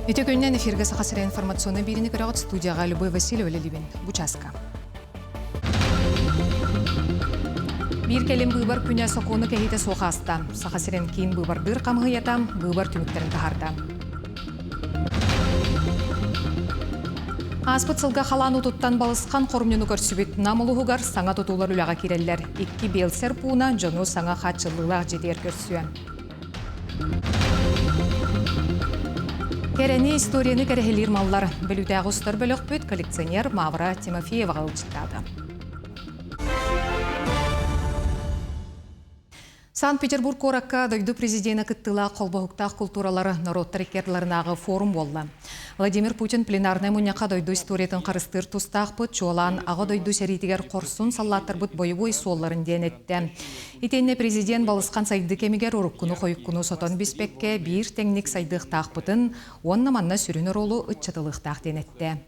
Ити күннэн эфиргэ Саха сирэ информационнай биэриини көрөҕүт студияҕа Любовь Васильева үлэлиибин. Бу чааска. Биир кэлим быыбар күнэ сокуону кэһиитэ суох ааста. Саха сирин киин быыбардыыр хамыһыйата быыбар түмүктэрин таһаарда. Ааспыт сылга халаан уутуттан балысхан хорумньуну көрсүбүт Нам улууһугар саҥа тутуулар үлэҕэ киирэллэр. Икки биэлсэр пууна дьону саҥа хааччыллыылаах дьиэтигэр көрсүө. Кэрэни, историяны кэрэһилиир маллар. Бүлүүтээҕи устар бөлөхпүт коллекционер Мавра Тимофееваҕа ыалдьыттаата. Санкт-Петербург куоракка дойду президенэ кыттыылаах холбоһуктаах култууралары норуоттар икки ардыларынааҕы форум буолла. Владимир Путин пленарнай мунньахха дойду историятын харыстыыр тустаахпыт, чуолаан Аҕа дойду сэриитигэр хорсун саллааттарбыт бойобуой суолларын диэн эттэ. Итиэннэ президент балысхан сайдыы кэмигэр уруккуну-хойуккуну сотон биспэккэ биир тэҥник сайдыахтаахпытын уонна манна сүрүн оруолу ыччатылыахтаах диэн эттэ.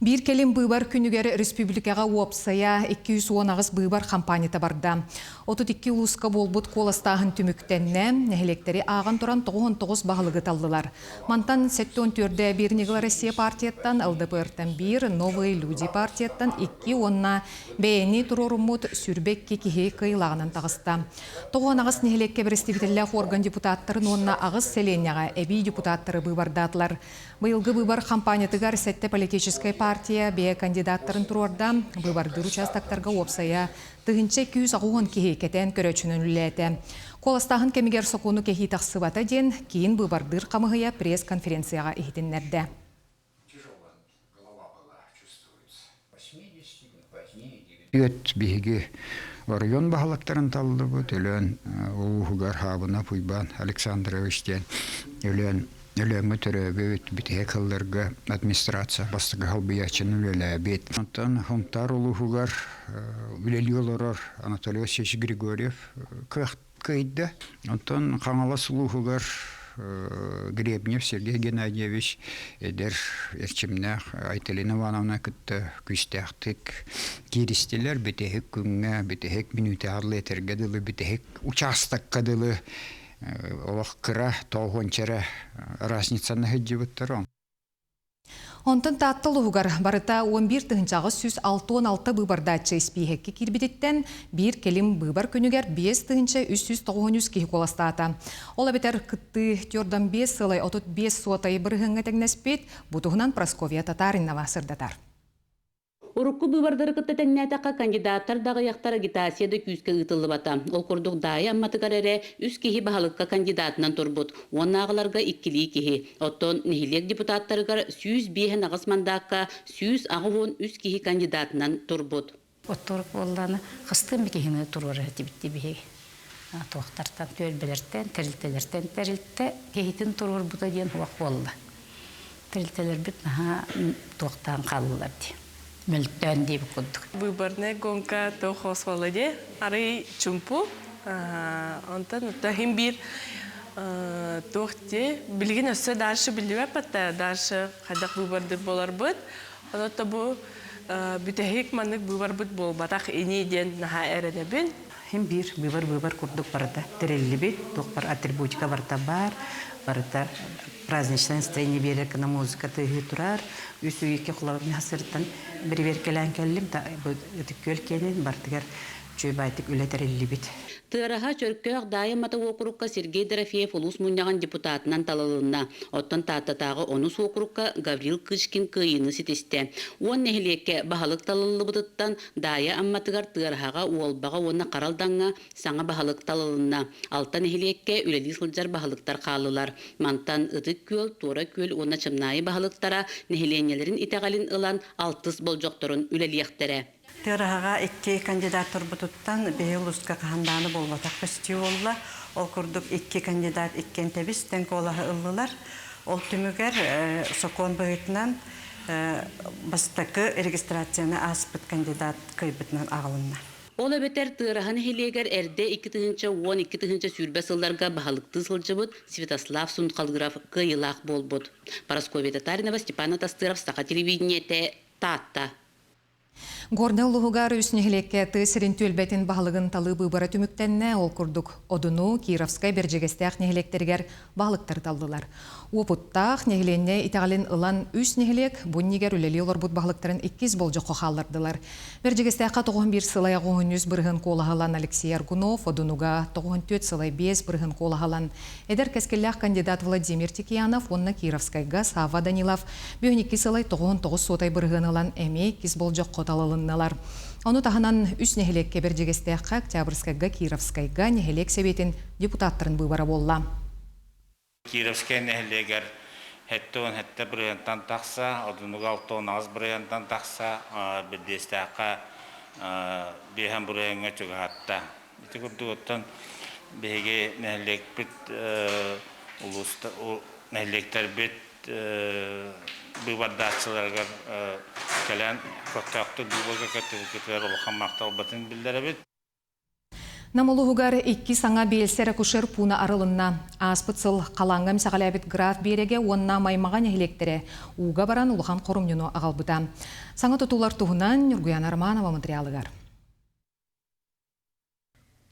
Биир кэлим быыбар күнүгэр республикаҕа уопсайа 218 быыбар хампаанньата барда. 32 улууска буолбут куоластааһын түмүктэннэ, нэһилиэктэри ааҕан туран 99 баһылыгы таллылар. Мантан 74 Биир ньыгыл Россия партияттан, ЛДПРтан биир, Новые люди партияттан икки уонна бэйэни туруоруммут 22 киһи кыайыылааҕынан таҕыста. 98 нэһилиэккэ бэрэстэбиитэллээх орган депутаттарын уонна аҕыс сэлиэнньэҕэ эбии депутаттары быыбардаатылар. Быйылгы быыбар хампаанньатыгар сэттэ политическай партия бэйэ кандидаттарын туруорда. Быыбардыыр участоктарга уопсайа 1280 киһи кэтээн көрөөччүнэн үлэлээтэ. Куоластааһын кэмигэр сокуону кэһии тахсыбата диэн киин быыбардыыр хамыһыйа пресс-конференцияҕа иһитиннэрдэ. Үөт биһиги оройуон баһылыктарын таллыбыт, Өлөөн улууһугар Хаабынап Уйбаан Александрович диэн Өлөөн Өлөөҥҥө төрөөбүт, бүтэһик сылларга администрация бастакы халбыйааччыны үлэлээбит. Онтон Сунтаар улууһугар үлэлии олорор Анатолий Васильевич Григорьев кыайда. Онтон Хаҥалас улууһугар Гребнев Сергей Геннадьевич эдэр эрчимнээх Айталина Ивановна кытта күүстээхтик кииристилэр. Бүтэһик күҥҥэ, бүтэһик мүнүүтэҕэ дылы, этэргэ дылы, бүтэһик учаастакка дылы олох кыра тоҕуонча эрэ разницаны сылдьыбыттар. Онтон Таатта улууһугар барыта 11 866 быыбардааччы испииһэккэ киирбититтэн биир кэлим быыбар күнүгэр 5393 киһи куоластаата. Ол эбэтэр кыттыы 45 сылай 35 суотай бырыһыаҥҥа тэҥнэспит. Бу туһунан Прасковья Татаринова сырдатар. Урукку быыбардары кытта тэҥнээтэххэ, кандидаттар да аҕыйахтар, агитация да күүскэ ыытыллыбата. Ол курдук Даайа Амматыгар эрэ үс киһи баһылыкка кандидатынан турбут, уоннааҕыларга иккилии киһи. Оттон нэһилиэк депутаттарыгар 105 мандаакка 183 киһи кандидатынан турбут. Отторук буоллаана хастыын киһини туруора этибит биһиги. Туохтартан, түөлбэлэртэн, тэрилтэлэртэн тэрилтэ киһитин туруорбута диэн суох буолла. Тэрилтэлэрбит наһаа туохтаан хааллылар дии. Мөлтөөн диэбит курдук. Выборная гонка туох оскуола дии. Арый чумпу. Онтон иһин биир туох дии. Билигин өссө дальше биллибэт дальше хайдах выбордыр боларбыт. Онон бу бүтэһик маннык быыбарбыт буолбатах ини диэн наһаа эрэнэбин. Хим биир быыбар-быыбар курдук барыта тэриллибит, туох бар атрибутика барыта баар, барыта праздничное настроение биэрэр гына музыка тыаһыы турар. Үс үйэкэ холобурун хасырыттан бэрэбиэркэлээн кэллим, Ытык Күөл киэнин бартыгар үчүгэй баайтык үлэ тэриллибит. Тыараһа Чөркөөх Даайа Мата уокурукка Сергей Дорофеев улуус мунньаҕын депутатынан талылынна. Оттон Тааттатааҕы онус уокурукка Гаврил Кычкин кыайыыны ситистэ. Уон нэһилиэккэ баһылык талыллыбытыттан Даайа Амматыгар Тыараһаҕа, Уолбаҕа уонна Харалдаҥҥа саҥа баһылык талылынна. Алта нэһилиэккэ үлэлии сылдьар баһылыктар хааллылар. Мантан Ытык Күөл, Туора Күөл уонна Чымнаайы баһылыктара нэһилиэнньэлэрин итэҕэлин ылан алтыс болдьохторун үлэлиэхтэрэ. Тыараһаҕа икки кандидат турбутуттан биһи улууска хаһан даҕаны буолбатах көстүү буолла. Ол курдук икки кандидат иккиэн тэбис тэҥ куолаһы ыллылар. Ол түмүгэр сокуон быһыытынан бастакы регистрацияны ааспыт кандидат кыайбытынан аҕылынна. Ол эбэтэр Тыараһа нэһилиэгэр эрдэ 2012-2020 сылларга баһылыктыы сылдьыбыт Святослав Сунхалыров кыайыылаах буолбут. Парасковья Татаринова, Степан Атастыров, Саха телевидениетэ, Таатта. Горнай улууһугар үс нэһилиэккэ тыа сирин түөлбэтин баһылыгын талыы быыбара түмүктэннэ. Ол курдук Одуну, Кировскай, Бэрдьигэстээх нэһилиэктэригэр баһылыктары таллылар. Уопуттаах нэһилиэнньэ итэҕэлин ылан үс нэһилиэк бу иннигэр үлэлии олорбут баһылыктарын иккис болдьоххо хааллардылар. Бэрдьигэстээххэ 91 сылай 93 бырыһын куолаһылан Алексей Аргунов, Одунуга 94 сылай 5 бырыһын куолаһылан эдэр кэскиллээх кандидат Владимир Тикьянов уонна Кировскайга Савва Данилов бүгүн икки сылай 99 суотай бырыһыан ылан эмиэ иккис болдьоххо талылыннылар. Ону таһынан үс нэһилиэккэ Бэрдьигэстээххэ, Октябрьскайга, Кировскайга нэһилиэк сэбиэтин депутаттарын быыбара буолла. Кировскай нэһилиэгэр 77 бырыһыантан тахса, Одунуга 68 бырыһыантан тахса, Бирдиэстээххэ биэһэн бырыһыаҥҥа чугаһатта. Ити курдук оттон биһиги нэһилиэкпит улуус нэһилиэктэрбит быыбардааччыларыгар кэлэн көхтөөхтүк быыбарга кыттыбыккытыгар улахан махталбытын биллэрэбит. Нам улууһугар икки саҥа биэлсэр-акушер пууна арылынна. Ааспыт сыл халааҥҥа эмсэҕэлээбит Граф Биэрэгэ уонна Маймаҕа нэһилиэктэрэ ууга баран улахан хорумньуну аҕалбыта. Саҥа тутуулар туһунан Ньургуяна Романова материалыгар.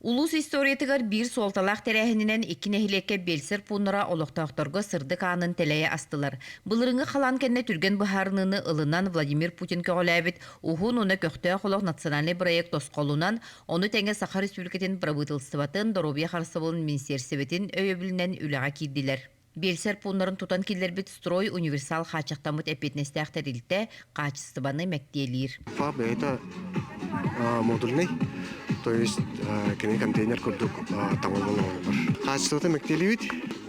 Улуус историятыгар биир суолталаах тэрээһининэн икки нэһилиэккэ биэлсэр пууннара олохтоохторго сырдык аанын тэлэйэ астылар. Былырыыҥҥы халаан кэннэ түргэн быһаарыныыны ылынан Владимир Путин көҕүлээбит Уһун уонна көхтөөх олох национальнай бырайыак тосхолунан, ону тэҥэ Саха Республикатын Бырабыыталыстыбатын Доруобуйа харыстабылын министиэристибэтин өйөбүлүнэн үлэҕэ киирдилэр. Биэлсэр пууннарын тутан киллэрбит Строй универсал хааччахтаммыт эппиэтинэстээх тэрилтэ хаачыстыбаны мэктиэлиир. ФАП бэйэтэ модульный, то есть кини контейнер курдук таҥыллан оҥоһуллар. Хаачыстыбата мэктиэлиибит,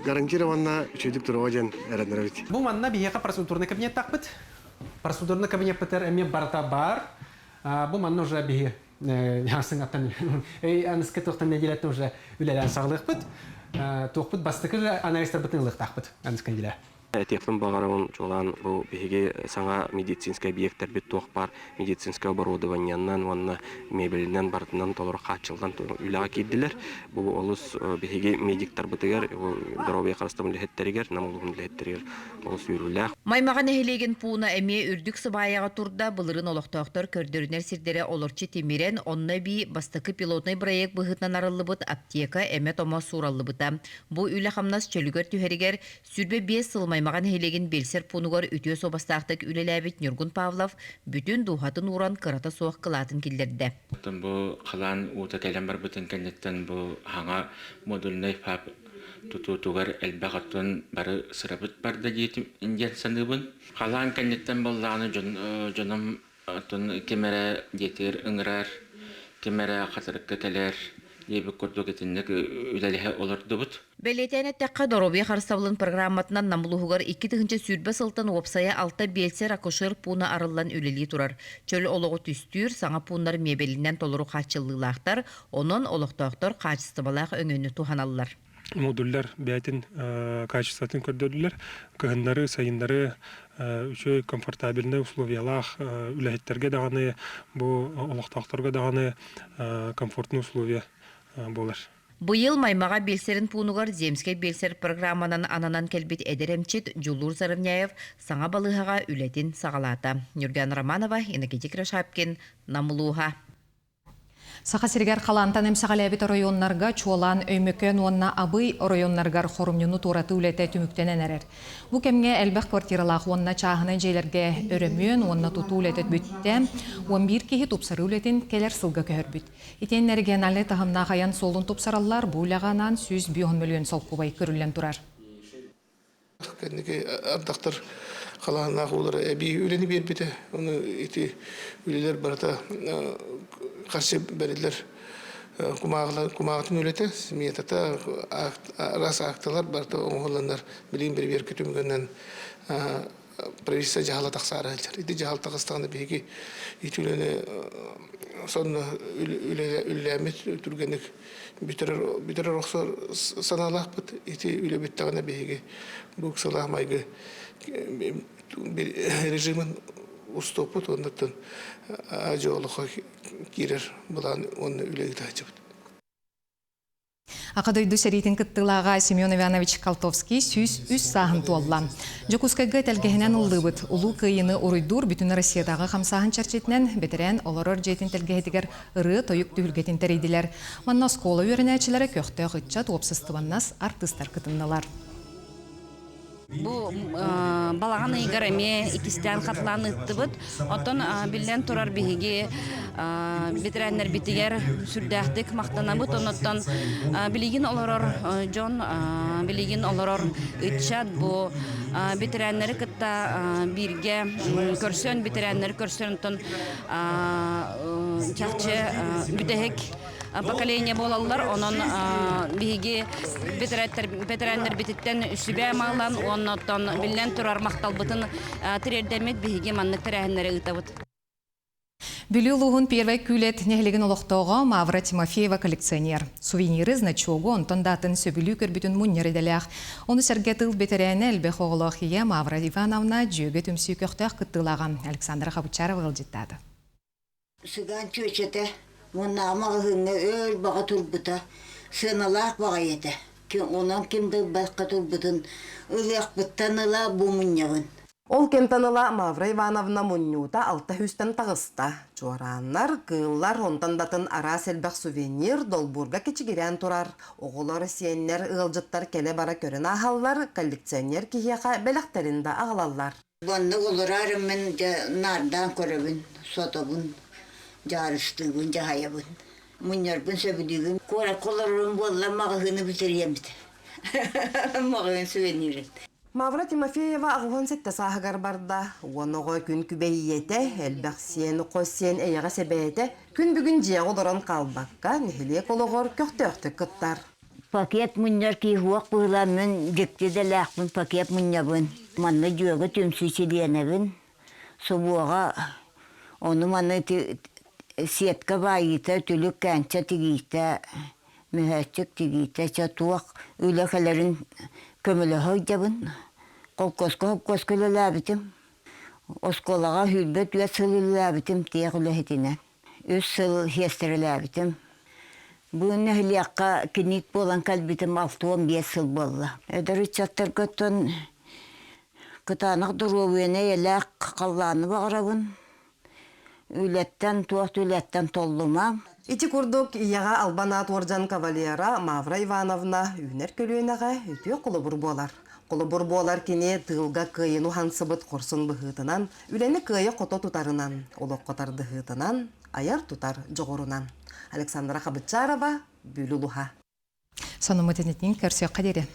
гарантированно үчүгэйдик туруга диэн эрэнэрэбит. Бу манна биһиэхэ процедурный кабинеттаахпыт. Процедурный кабинеппытыгар эмиэ барыта баар. Бу манна уже биһи сыҥаттан аныскы туохтан нэдиэлэттэн уже үлэлээн саҕалыахпыт. Туохпут бастакы анализтарбытын ылыахтаахпыт аныскы нэдиэлэ. Этиэхпин баҕарабын, чуолаан бу биһиги саҥа медицинскэй объектарбыт туох баар медицинскэй оборудованиенан уонна мебелинэн барытынан толору хааччыллан үлэҕэ киирдилэр. Бу олус биһиги медиктарбытыгар, доруобуйа харыстабылын үлэһиттэригэр, Нам улууһун үлэһиттэригэр олус үөрүүлээх. Маймаҕа нэһилиэгин пууна эмиэ үрдүк сыбаайаҕа турда, былырыын олохтоохтор көрдөрүнэр сирдэрэ олорчу тимирэн, онно эбии бастакы пилотнай бырайыак быһыытынан арыллыбыт аптека эмэ-томо суураллыбыта. Бу үлэ-хамнас чөлүгэр түһэригэр 25 сыл Маймаҕа нэһилиэгин биэлсэр пуунугар үтүө суобастаахтык үлэлээбит Ньургун Павлов бүтүн дууһатын ууран кырата суох кылаатын киллэрдэ. Оттон бу халаан уута кэлэн барбытын кэнниттэн бу хаҥа модульнай ФАП тутуутугар элбэх оттон бары сырабыт барда диэтим диэн саныыбын. Халаан кэнниттэн буоллаҕына дьон дьонум оттон ким эрэ дьиэтигэр ыҥырар, ким эрэ хатырыкка кэлэр диэбит курдук итинник үлэлэһэ олордубут. Бэлиэтээн эттэххэ, доруобуйа харыстабылын программатынан Нам улууһугар 2020 сылтан уопсайа алта биэлсэр-акушер пууна арыллан үлэлии турар. Чөл олоҕу түстүүр саҥа пууннар миэбэлинэн толору хааччыллыылаахтар, Онон олохтоохтор хаачыстыбалаах өҥөнү туһаналлар. Модуллар бэйэтин качествотын көрдөрдүлэр. Кыһыннары, сайыннары үчүгэй комфортабельнай условиялаах үлэһиттэргэ даҕаны, бу олохтоохторго даҕаны комфортный условия буолар. Быйыл Маймаҕа биэлсэрин пуунугар Земскэй биэлсэр программанан ананан кэлбит эдэр эмчит Дьулуур Заровняев саҥа балыыһаҕа үлэтин саҕалаата. Нюрган Романова, Иннокентий Кривошапкин, Нам улууһа. Саха сиригэр халаантан эмсэҕэлээбит оройуоннарга, чуолаан Өймөкөөн уонна Абый оройуоннарыгар хорумньуну туоратыы үлэтэ түмүктэнэн эрэр. Бу кэмҥэ элбэх квартиралаах уонна чааһынай дьиэлэргэ өрөмүөн уонна тутуу үлэтэ бүттэ. 11 киһи тупсарыы үлэтин кэлэр сылга көһөрбүт. Итиэннэ региональнай таһымнаах айан суолун тупсараллар, бу үлэҕэ анаан 105 мөлүйүөн солкуобай көрүллэн турар. Кэнники ардахтар халааннаах уулара эбии үлэни биэрбитэ. Ону ити үлэлэр барыта харчы бэриллэр кумааҕытын үлэтэ, сметата, араас акталар барыта оҥоһулланнар билигин бэрэбиэркэ түмүгүнэн правительство дьаһала тахсаары сылдьар. Ити дьаһал таҕыстаҕына биһиги ити үлэни сонно үлэлээммит түргэнник бүтэрэр бүтэрэр охсор санаалаахпыт. Ити үлэ бүттэҕинэ биһиги бу ыксалаах майгы режимин устуоппут уоннаттан дьолохо киирэр былаан уонна үлэ ыытааччыбыт. Аҕа дойду сэриитин кыттыылааҕа Семен Иванович Колтовский 103 сааһын туолла. Дьокуускайга тэлгэһинэн ыллыыбыт Улуу Кыайыыны уруйдуур Бүтүн Россиятааҕы хамсааһын чэрчитинэн бэтэрээн олорор дьиэтин тэлгэһэтигэр ырыа-тойук түһүлгэтин тэрийдилэр. Манна оскуола үөрэнээччилэрэ көхтөөх ыччат, уопсастыбаннас, артыыстар кытыннылар. Бу балаҕан ыйыгар эмиэ иккистээн хатылаан ыыттыбыт. Оттон биллэн турар биһиги бэтэрээннэрбитигэр сүрдээхтик махтанабыт. Оннуттан билигин олорор дьон, билигин олорор ыччат бу бэтэрээннэри кытта бииргэ көрсөн, бэтэрээннэри көрсөн оттон чахчы бүтэһик поколение буолаллар. Онон биһиги бэтэрээннэрбититтэн сүбэ ылан уонна оттон биллэн турар махталбытын тириэрдэммит биһиги маннык тэрээһиннэри ыытабыт. Бүлүү улууһун Первай Күүлэт нэһилигин олохтооҕо Мавра Тимофеева коллекционер. Сувениры, значогу, онтон да атын сөбүлүү көрбүтүн мунньар идэлээх. Ону сэргэ тыл бэтэрээнэ элбэх оҕолоох ийэ Мавра Ивановна дьүөгэ түмсүү көхтөөх кыттыылааҕа Александра Хабычарова ыалдьыттаата. Сыгаан чүөчэтэ уоннааҕы маҕаһыыҥҥа өр баҕа турбута, сыаналаах баҕайы этэ. Онон ким да ылбакка турбутун ылыахпыттан ыла бу мунньабын. Ол кэмтэн ыла Мавра Ивановна мунньуута алта сүүстэн таҕыста. Чуорааннар, кыыллар, онтон да атын араас элбэх сувенир долбуурга кэчигирээн турар. Оҕолор, сиэннэр, ыалдьыттар кэлэ-бара көрөн ааһаллар, коллекционер киһиэхэ бэлэхтэрин да аҕалаллар. Маннык олораарыммын дьэ наардаан көрөбүн, сотобун, дьаарыстыыбын, дьаһайабын. Мунньарбын сөбүлүүбүн. Куоракка олорорум буоллар маҕаһыыны бүтэриэм этэ. Маҕаһыын сувенирин. Мавра Тимофеева 87 сааһыгар барда. Уон оҕо күн күбэй ийэтэ, элбэх сиэн, хос сиэн эйэҕэс эбээтэ күн бүгүн дьиэҕэ олорон хаалбакка, нэһилиэк олоҕор көхтөөхтүк кыттар. Пакет мунньар киһи суох быһыылаах мин дьикти идэлээхпин пакет мунньабын. Манна дьүөгэ түмсүү чилиэнэбин. Собуоҕа ону-маны ити сетка баайыыта, түлүк кээнчэ тигиитэ, мөһөөччүк тигиитэ, чэ туох үлэ кэлэрин көмөлөһө сылдьабын. Холкуоска холкуоска үлэлээбитим. Оскуолаҕа 24 сыл үлэлээбитим тиэх үлэһитинэн. Үс сыл сиэстэрэлээбитим. Бу нэһилиэккэ киниит буолан кэлбитим 65 сыл буолла. Эдэр ыччаттарга оттон кытаанах доруобуйаны эйэлээх халлааны баҕарабын. Үлэттэн, туох да үлэттэн толлумаҥ. Ити курдук, ийэҕэ Албан аат уордьан кавалера Мавра Ивановна үүнэр көлүөнэҕэ үтүө холобур буолар. Холобур буолар кини тыылга кыайыны уһансыбыт хорсун быһыытынан, үлэни кыайа-хото тутарынан, олоххо тардыһыытынан, айар-тутар дьоҕурунан. Александра Хабычарова, Бүлүү улуһа. Сонуммут инитин көрсүөххэ диэри.